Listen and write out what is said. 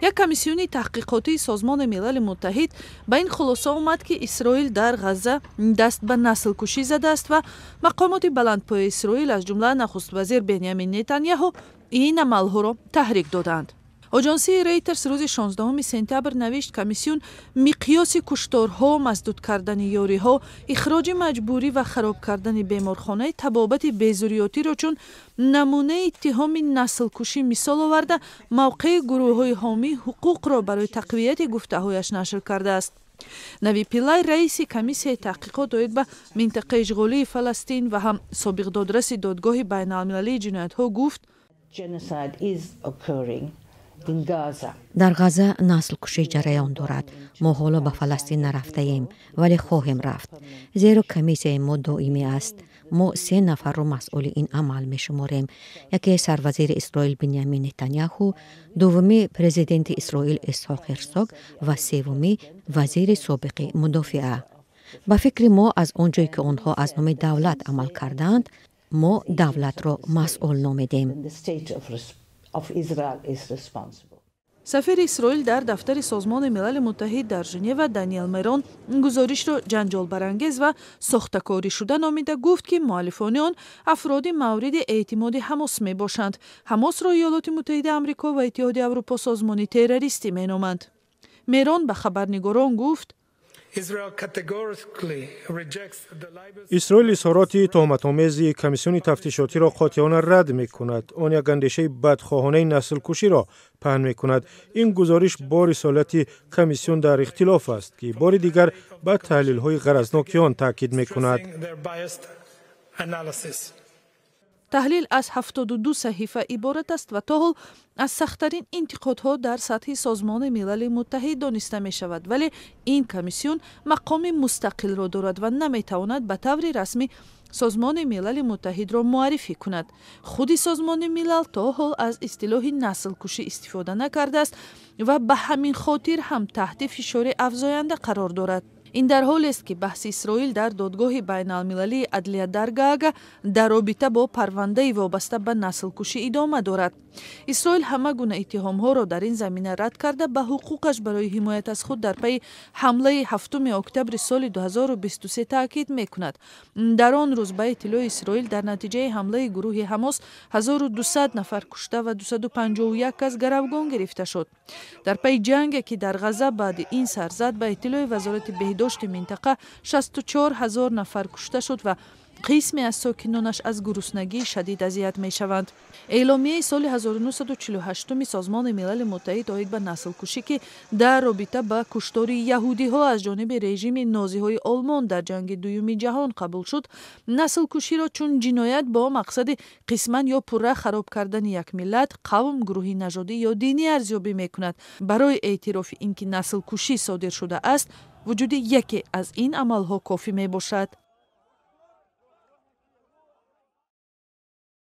Як комиссиони таҳқиқотии Созмони Милали Муттаҳид ба ин хулоса омад, ки Исроил дар Ғазза даст ба наслкушӣ задааст ва мақомоти баландпояи Исроил, аз ҷумла нахуствазир Бенямин Нетаняҳу, ин амалҳоро таҳрик додаанд. Оҷонсии Рейтерс рӯзи 16 сентябр навишт, комиссион миқёси кушторҳо, масдуд кардани ёриҳо, ихроҷи маҷбурӣ ва хароб кардани беморхонаи табобати безурётиро чун намунаи иттиҳоми наслкушӣ мисол оварда, мавқеи гурӯҳҳои ҳомии ҳуқуқро барои тақвияти гуфтаҳояш нашр кардааст. Нави Пилай, раиси комиссияи таҳқиқот оид ба минтақаи ишғолии Фаластин ва ҳам собиқ додраси Додгоҳи байналмилалии ҷиноятҳо, гуфт: Дар Ғазза наслкушӣ ҷараён дорад. Мо ҳоло ба Фаластин нарафтаем, вале хоҳем рафт, зеро комиссияи мо доимӣ аст. Мо се нафарро масъули ин амал мешуморем: яке сарвазири Исроил Биньямин Нетаняҳу, дуввумӣ президенти Исроил Исҳоқ Ҳерсог ва севумӣ вазири собиқи мудофиа. Ба фикри мо, аз он ҷое ки онҳо аз номи давлат амал кардаанд, мо давлатро масъул номидем. Сафири Исроил дар дафтари Созмони Милали Муттаҳид дар Женева Даниэл Мерон гузоришро ҷанҷолбарангез ва сохтакорӣ шуда номида, гуфт, ки муаллифони он афроди мавриди эътимоди Ҳамос мебошанд. Ҳамосро Иёлоти Муттаҳидаи Амрико ва Иттиҳоди Аврупо созмони террористӣ меноманд. Мерон ба хабарнигорон гуфт: Исроил изҳороти туҳматомези комиссиони тафтишотиро қотеона рад мекунад. Он як андешаи бадхоҳонаи наслкуширо паҳн мекунад. Ин гузориш бо рисолати комиссион дар ихтилоф аст, ки бори дигар ба таҳлилҳои ғаразноки он таъкид мекунад. Таҳлил аз 72 саҳифа иборат аст ва то ҳол аз сахттарин интиқодҳо дар сатҳи Созмони Милали Муттаҳид дониста мешавад, вале ин комиссион мақоми мустақилро дорад ва наметавонад ба таври расмӣ Созмони Милали Муттаҳидро муаррифӣ кунад. Худи Созмони Милал то ҳол аз истилоҳи наслкушӣ истифода накардааст ва ба ҳамин хотир ҳам таҳти фишори афзоянда қарор дорад. Ин дар ҳолест, ки баҳси Исроил дар Додгоҳи байналмилалии адлия дар Гаага дар робита бо парвандаи вобаста ба наслкушӣ идома дорад. Исроил ҳама гуна иттиҳомҳоро дар ин замина рад карда, ба ҳуқуқаш барои ҳимоят аз худ дар пайи ҳамлаи 7 октябри соли 2023 таъкид мекунад. Дар он рӯз, ба иттилои Исроил, дар натиҷаи ҳамлаи гурӯҳи Ҳамос 1200 нафар кушта ва 251 кас гаравгон гирифта шуд. Дар пайи ҷанге, ки дар Ғазза баъди ин сар зад, ба иттилои вазорати беҳдошти минтақа, 64 ҳазор нафар кушта шуд ва қисме аз сокинонаш аз гуруснагии шадид азият мешаванд. Эъломияи соли 1948 Созмони Милали Муттаҳид оид ба наслкушӣ, ки дар робита ба куштори яҳудиҳо аз ҷониби режими нозиҳои Олмон дар ҷанги Дуюми ҷаҳон қабул шуд, наслкуширо чун ҷиноят бо мақсади қисман ё пурра хароб кардани як миллат, қавм, гурӯҳи нажодӣ ё динӣ арзёбӣ мекунад. Барои эътирофи ин ки наслкушӣ содир шудааст, вуҷуди яке аз ин амалҳо кофӣ мебошад.